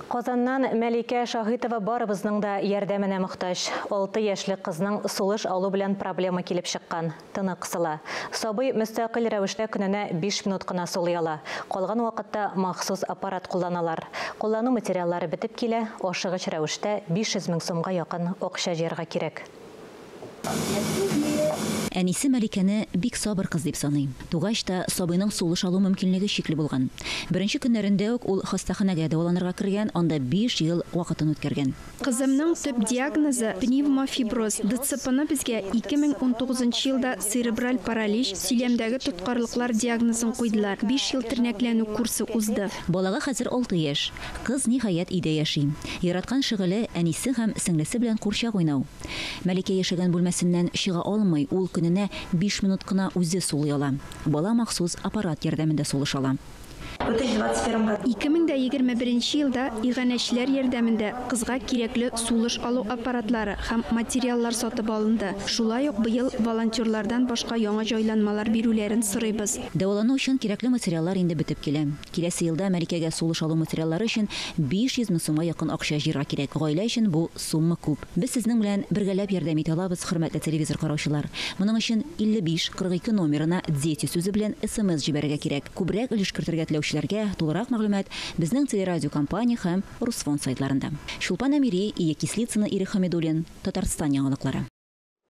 Казаннан Мәликә Шаһитова барыбызның да ярдәменә мохтаҗ. 6 яшьлек кызның сулыш алу белән проблема килеп чыккан. Тыны кысыла. Сабый мөстәкыйль рәвештә көненә 5 минут кына сулый ала. Калган вакытта махсус аппарат кулланалар. Куллану материаллары бетеп килә, ашыгыч рәвештә 500 мең сумга якын акча җыярга кирәк. Әнисе Мәликәне бик сабыр кыз дип саный. Тугач та сабыйның сулыш алу мөмкинлеге чикле булган. Беренче көннәрендә үк ул хастаханәгә дәваланырга кергән, анда 5 ел вакытын үткәргән. Кызымның төп диагнозы пневмофиброз. ДЦПны безгә 2019 елда церебраль паралич, сөйләмдәге тоткарлыклар диагнозын куйдылар. 5 ел тернәкләнү курсы узды. Балага хәзер 6 яшь. Кыз, ниһаять, өйдә яши. Яраткан шөгыле, әнисе һәм сеңлесе белән курчак уйнау. Мәликә яшәгән бүлмәсеннән чыга алмый, ул көненә 5 минут кына үзе сулый ала. Бала махсус аппарат ярдәмендә сулыш ала. 2021 елда иганәчеләр ярдәмендә кызга кирәкле сулыш алу аппаратлары һәм материаллар сатып алынды. Шулай ук быел волонтерлардан башка яңа җайланмалар бирүләрен сорыйбыз. Дәвалану өчен кирәкле материаллар инде бетеп килә. Киләсе елда Мәликәгә сулыш алу материаллары өчен 500 мең сумга якын акча җыярга кирәк. Гаилә өчен бу сумма күп. Без сезнең белән бергәләп ярдәм итә алабыз, хөрмәтле телевизор караучылар. Моның өчен 55 42 номерына «Дети» сүзе белән СМС җибәрергә кирәк. Күбрәк өлеш кертергә теләүчеләргә тулырак мәгълүмат безнең телерадиокомпания һәм Русфонд сайтларында. Чулпан Әмири, Ия Кислицына, Ирек Хамидуллин, Татарстан яңалыклары.